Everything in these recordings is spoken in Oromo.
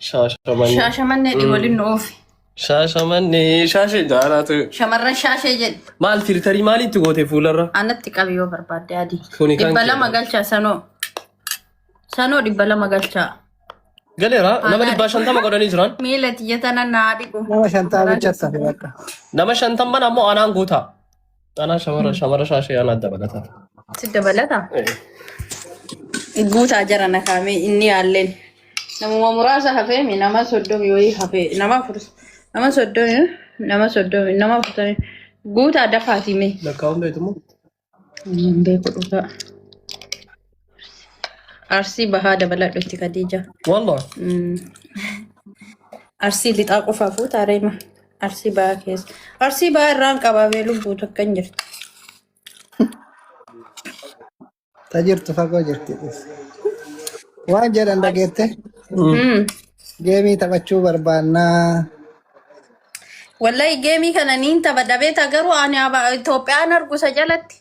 Shaashamannee. Shaashamannee dhi waliin nu oofi. Shaashamannee shaashee jaalaatu. Shamarran shaashee jedhi. Maal filtarii maalitti goote fuularra? Anatti qabi yoo barbaadde adii. Kuni kan 200 kee. galchaa sanoo. Sanoo 200 galchaa. Galeera nama Aanaa 150 godhanii jiran. Miila tiyya tana naa dhiqu. Nama 50 bichatti hafe bakka. Nama 50 ammoo anaan guutaa. Anaa shamara shaashee anaa dabalata. Si dabalata? Guutaa jara na kaamee inni yaalleen. Namuma muraasa hafee mi nama 30 wayii hafee nama afur nama 30 nama 30 nama 40 guutaa dafaatii mee. Lakkaa'uun beektu moo? Hin beeku dhugaa. Arsii bahaa dabaladhu itti Khadija. Wallah. Arsii lixaa qofaa fuutaa reema. Arsii bahaa keessa. Arsii bahaa irraan qabaabee lubbuu tokko hin jirtu. Ta jirtu fagoo jirti. Waan jedhan dhageette geemii taphachuu barbaannaa. Wallahi geemii kana niin taphadha beektaa garuu ani Itoophiyaan argu isa jalatti.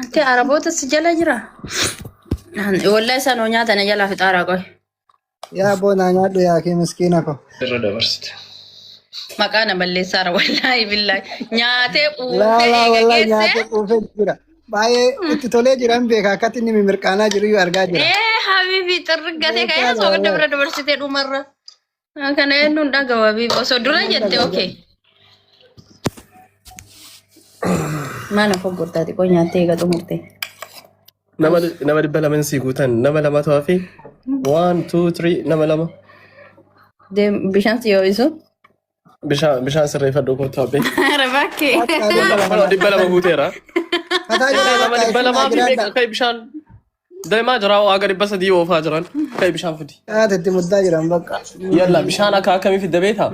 Ante Araboota si jala jira. Wallahi sanoo nyaata na jalaa fixaaraa qoy. Yaa abboo naa nyaadhu yaa kee miskiina ko. Irra dabarsite. Maqaa na balleessaara wallahi billahi. Nyaatee Laa quufee laa eega wallahi geessee. nyaatee quufee jira. Baay'ee itti tolee jira hin beeka akkatti inni mimirqaanaa jiru iyyuu argaa jira. Ee habibi xirrigatee ka'ee Beekaadha osoo wallahi. bira dabarsitee dhumarra. Kana eenyuun dhagahu habibi osoo dura Eenyuun jette dhagahu okee. Mana foggortaa xiqqoo nyaattee eega xumurte. Nama 200 sii guutan nama lamatu hafe. One, two, three, nama lama. Deem bishaan si ho'isu. Bishaan sirreeffadhu kottu abbee. Rabakkee. Bakka 200 Kunoo 200 guuteera. Mataa Dhibba jala lama bakka dhibba isin lamaa naa fi meeqa jiraadha. kai bishaan deemaa jira haga 300 oofaa jiran kai bishaan fidi. Haati itti muddaa jiran bakka. Yalla bishaan akka akkamii fidda beektaa?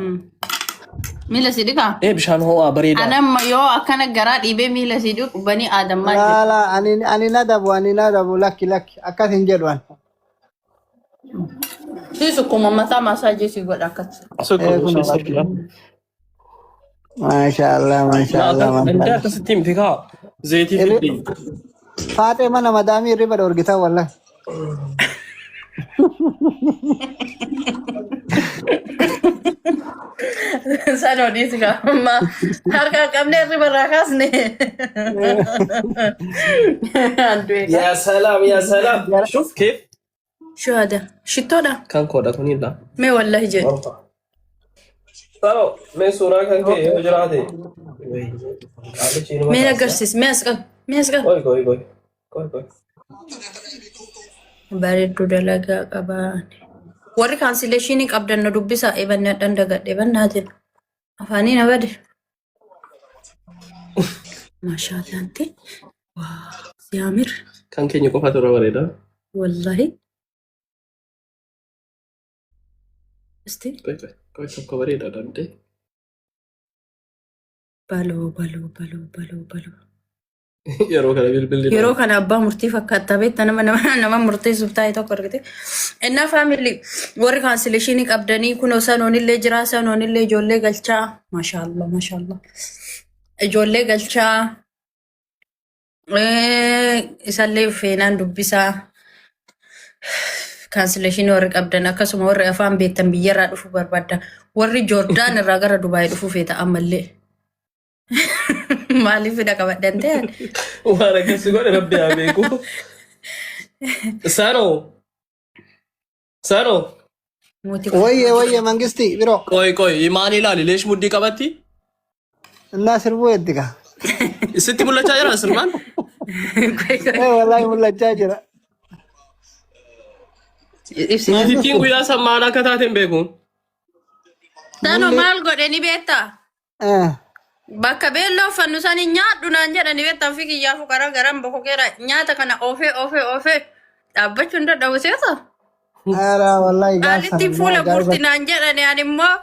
Miila si dhiqaa? Ee bishaan ho'aa bareedaa. Anamma yoo akkana garaa dhiibee miila si dhiqu banii aadammaa jedhu. Laa laa ani na dabu ani na dabu lakki lakki akkas hin jedhu ani. Si sukkuma mataa maasaajii si godha akkas. Ee Sukkuuma kunoo ishee bakki. sirriidha. Maashaallah maashaallah Indaa maashaallah. akkasitti miti kaa zeetii fiddi. Faaxee mana madaamii hirriba dhoorgitan wallahi. Sanoo dhiisi kaa amma harka qabnee hirriba irraa kaasne. Andu'e kaa. Yaa salaam yaa salaam. Gara Shuf keef. Shuhada. Shittoodha. Kan koodha kunidha. Mee wallahi jedhu. Saro mee suuraa kan kee yoo jiraate. Qaalichi inuma Mee kaasa. agarsiis. Mee as qabi. Mee as qabi. Qoy qoy qoy. Qoy qoy. Bareedduu dalagaa qabaan. Warri kaansileeshinii qabdan na dubbisaa ebanne hadhan dagadhe ebannaatiin. Afaanii na bade. Maashaallah ante. Waa siyaamir. Kan keenya qofatu irra bareeda. Wallahi. Isti Qoy qoy qoy tokko bareeda dandee. baloo baloo baloo baloo baloo. Yeroo kana bilbilli Yeroo kana abbaa murtii fakkaata beekta nama murteessuuf taa'e tokko argite. Innaa faamilii warri kaansileeshinii qabdanii kunoo sanoonillee jira sanoonillee ijoollee galchaa. Maashaallah maashaallah. Ijoollee galchaa. Isallee feenaan dubbisaa. Kaansileeshinii warri qabdan akkasuma warri afaan beektan biyyarraa dhufuu barbaadda. Warri Joordaan irraa gara Dubaay dhufuu feeta ammallee. Maaliif fida qabadhan ta'e? Waan akkasii godhe rabbi haa beeku. Sanoo. Sanoo. Mootii Wayye wayye mangisti biro. Qoy qoy maal ilaali leesh muddii qabatti? Innaa sirbuu eddika. Sitti mul'achaa jira sirbaan? Qoy qoy. Ee wallahi mul'achaa jira. Ibsi. Niitittiin guyyaa san maal akka taate hin beeku. Sanoo Mulli. maal godhe ni beektaa? Bakka beelloo uffannu san hin nyaadhu naan jedhani beektaa ofii kiyyaafu karaa garan bokokeera nyaata kana oofee oofee oofee dhaabbachuu hin dadhabu seeta. Ara wallahi gaaf Qaalittiin sana fuula ajaa'iba. gurti naan jedhani ani immoo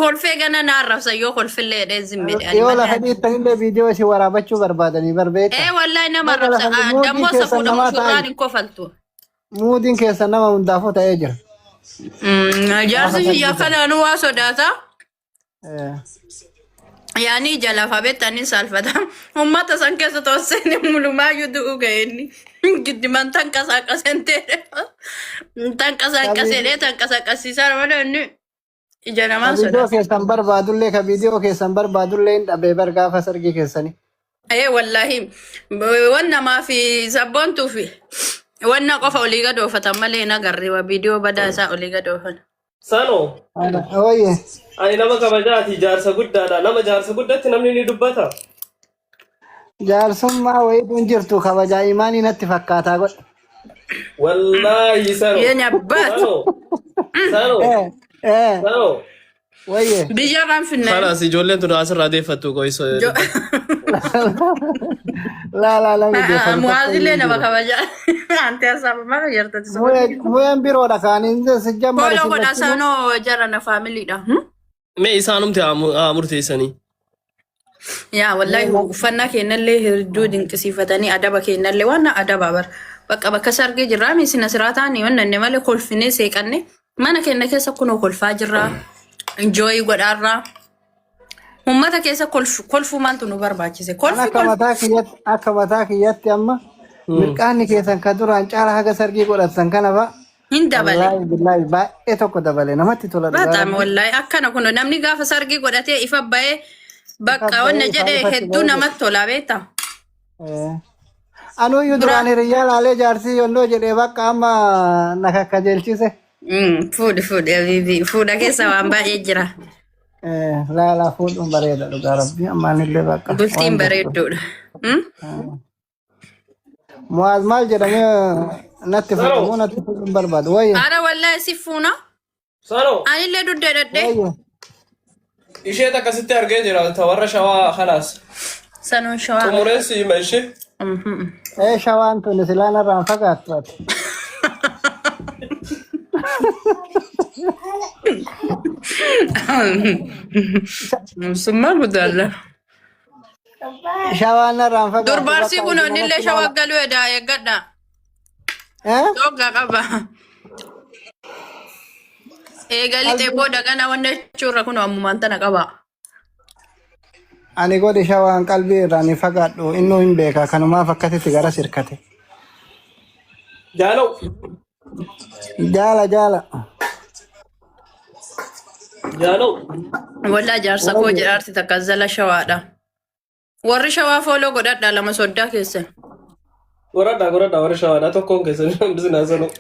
kolfee gana naan rabsa yoo kolfillee jedhee zimmedhe ani Yoo malee. lafa dhiittanillee viidiyoo isin waraabachuu barbaadanii barbeetta. Ee wallahi nama Bakka rabsa lafa muudiin dammoo keessan safuudha namaa mushurraan ta'an hin kofaltu. muudiin keessan nama hundaafuu ta'ee jira. Jaarsi Gaafa kiyya san kanaanuu waa sodaata. Yaani ija lafa beektanii saalfata. Uummata san keessa tooseen mulumaayyuu du'uu ga'e inni. Giddiman tanqasaaqaseen ta'e. Tanqasaaqasee tanqasaaqasiisaa malee inni ija Ka namaan viidiyoo sodaata. keessan barbaadullee ka viidiyoo keessan barbaadullee hin dhabee bar gaafa sargii keessanii. Ee wallaahi wan namaa fi sabboontuu fi wanna qofa olii gad oofatan malee hin agarre waa viidiyoo badaa isaa olii gad oofan. Sanoo, Ooyye. ani nama kabajaati jaarsa guddaadha. Nama jaarsa guddatti namni ni dubbata. Jaarsummaa wayiitu hin jirtu kabajaa imaanii natti fakkaataa godhe. Wallaahi sanoo. Yeenya abbaat Sanoo. Sanoo. Eh, eh, Sanoo. wayye. biyya irraan finne. Kalaas ijoolleen tun asirraa deeffattu qoyisoo. Laa laa namni deeffatu tokko Mu'aazilee hin nama jiru. kabajaa. Ante asaaba jirtati. Muyaan biroodha kaaniin sijjammaan Follow isin godha lachinuu. sanoo jara na faamiliidha. Mee isaanumti haa murteessanii. Yaa wallahi uffannaa keenyallee hedduu dinqisiifatanii adaba keenyallee waan adaba bar. Bakka bakka sargee jirraa miisina siraa taanii waan nanne malee kolfinee seeqanne mana keenya keessa kunoo kolfaa jirraa. Enjoy godhaarraa. Uummata keessa kolfuu maaltu nu barbaachise? An Kolfi akka kolfi. mataa kiyyatti akka mataa kiyyatti amma mirqaanni keessan ka duraan caala haga sargii godhatan kana fa'a. Hin dabale. Wallaahi billaahi baay'ee tokko dabale namatti tola dhugaa Bataam rabbi. wallahi akkana kun namni gaafa sargii godhatee ifa ba'ee Ifa bakka ba'ee wanna ifaa jedhe ifatti hedduu ba'ee jedhe. namatti tola beektaa? Eh. Anuyyuu Dura duraan hiriyyaa laalee jaarsii yonnoo jedhee bakka amma na kakkajeelchise. Fuudhi fuudhi habiibi fuudha keessa waan baay'ee jira. Eh, laalaa fuudhuun bareeda dhugaa rabbi ammaan illee bakka Bultiin waan jirtu. bareedduudha. Mm? Mu'aaz maal jedhamee natti Saro, fuudhamoo natti fuudhuun barbaadu. Wayye Ara wallahi si fuuna. Saro, Anillee dugda hidhadhee. wayye. ishee akkasitti argee jira ta warra shawaa kanaas. Sanoon shawaa. Xumureen si hima ishee. Ee shawaan tuni silaan irraan fagaattu ati. Summaa guddaadha. Shawaan irraan fagaattu Durba arsii bakka kun isin onnillee namatti shawaa ilaala. galuu edaa eeggadha. Eh? Dhogga qaba. Eegali Qalbii xeeboo gana wanna jechuurra kun ammumaan tana qaba. ani godhi shawaan qalbii irraan hin fagaadhu innuu hin beeka kanumaaf akkasitti gara sirkate. Jaalaw. Jaala jaala. Jaalaw. Wallaa jaarsa koo Wayye. jedhaarti takka zala shawaadha. Warri shawaa fooloo godhadha lama soddaa keessan. Goradhaa goradhaa warri shawaadhaa tokkoon keessan hambisnaa sanuu.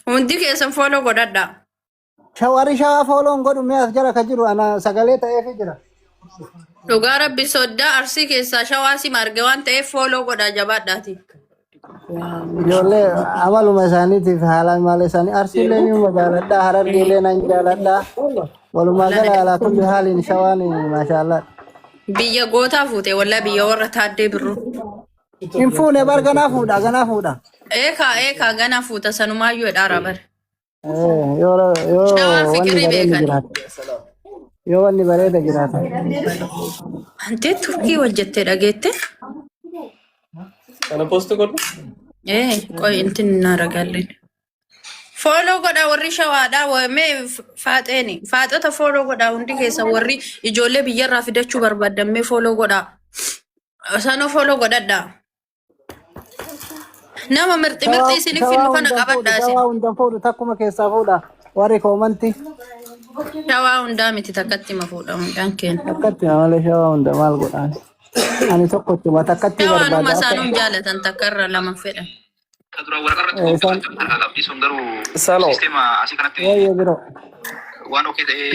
Hundi keessan fooloo godhadha. Warri shawaa fooloon godhu mee as jala ka jiru ana sagalee ta'eefi jira. Dhugaa rabbi soddaa arsii keessaa shawaa si marge waan ta'eef fooloo godhaa jabaadhaati. Ijoollee amaluma isaaniitiif haala imala isaanii arsiillee ni jaaladha harargeellee nan jaaladha. Walumaa gala alaa kulli haaliin shawaan maashaallah. Biyya gootaa fuute wallaa biyya warra taaddee birruu. Hin fuune bar ganaa fuudha ganaa fuudha. Eekaa eekaa ganaa fuuta sanumaayyuu dhaara bara. Eh, Yoo yoo Shawaa wanni fikirii bareedni beekan. jiraate. Yoo wanni bareeda jiraate. Antee turkii hojjettee dhageette? Kana post godhu. Ee qoy intin na ragaalleen. Fooloo godhaa warri shawaadhaa mee faaxeeni. Faaxota fooloo godhaa hundi keessa warri ijoollee biyyarraa fidachuu barbaaddan mee fooloo godhaa. Sanoo fooloo godhadhaa. Nama mirxi mirxi isin Shawaa finnu kana hundan fuudhu qabadhaa isin. shawaa hundan fuudhu takkuma keessaa fuudha warri koomanti Shawaa hundaa miti takkatti ma fuudha hundaan keenya. takkatti malee shawaa hunda maal godhaan ani tokkochuma takkatti Shawaanuma barbaada akka isaanuun jaalatan takka irra lama fedhan. isaan Salo. wayyee biroo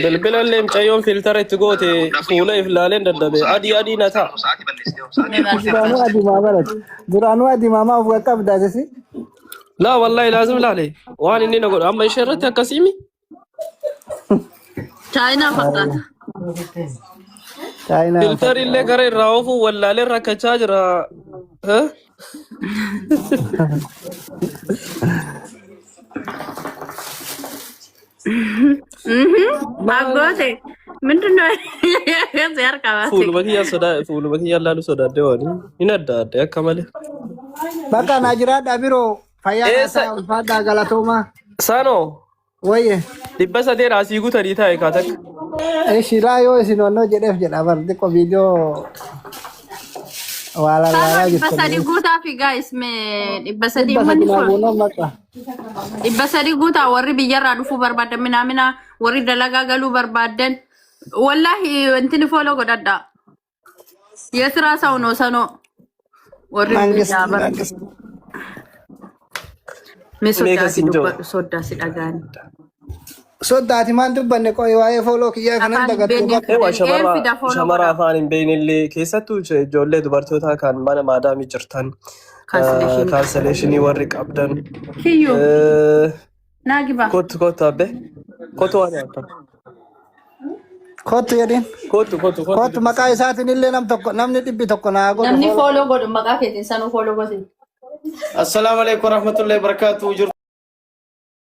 Bilbila illee mucayyoon filtara itti goote fuula if laaleen dadhabe. Adii adii na ta'a. duraanuu adiimaa barate duraanuu adiimaa maaf qaqqabdaa jesi Laa wallaahi laazim laale. Waan inni na godhu amma ishee irratti akkasiimi. Chaayinaa fakkaata. Chaayinaa Filtarri illee gara irraa oofuu wallaalee rakkachaa jira. Eh? Aggoote ምንድን ነው ሲያርቃባት Fuuluma kiyya sodaa fuuluma kiyya laalu sodaadde waan hin adda adda akka malee. Bakka naa jiraadhaa biroo fayyaa naa Eessa ta'a ulfaadhaa galatoomaa Sanoo wayye 300 asii guutanii taa'e kaa takka. Ishi laa yoo isin wannoo jedheef jedha bar xiqqoo viidiyoo waa Sanoo lallaalaa 300 jirtanii. guutaa fi guys mee 300 300 manni naa kun guunnoo maqa. 300 guutaa warri biyyarraa dhufuu barbaadan minaamina warri dalagaa galuu barbaadan wallahi wanti ni follow godhadha. Yesiraa saunoo sanoo warri Mangist biyyaa bara mangist. mee Meeqa soddaa si siin jiru? dubbadhu soddaa si dhagaani. Soddaati maan dubbanne qoy waa'ee fooloo kiyyaa kanan Afaan hin dagatte beekne bakka. Ewa fideen shamara fida follow shamara godha. afaan hin beeknellee keessattuu ijoollee dubartootaa kan mana maadaamii jirtan Cancellation cancellation warri qabdan Kiyyuu naa giba. Kottu kottu abbe kottu waan nyaata Kottu jedhin. kottu kottu kottu Kottu maqaa isaatiin illee nam tokko namni 100 naa godhu Namni fooloo. follow godhu maqaa keetiin sanuu follow godhu. Assalamu alaikum warahmatullahi wabarakatuh.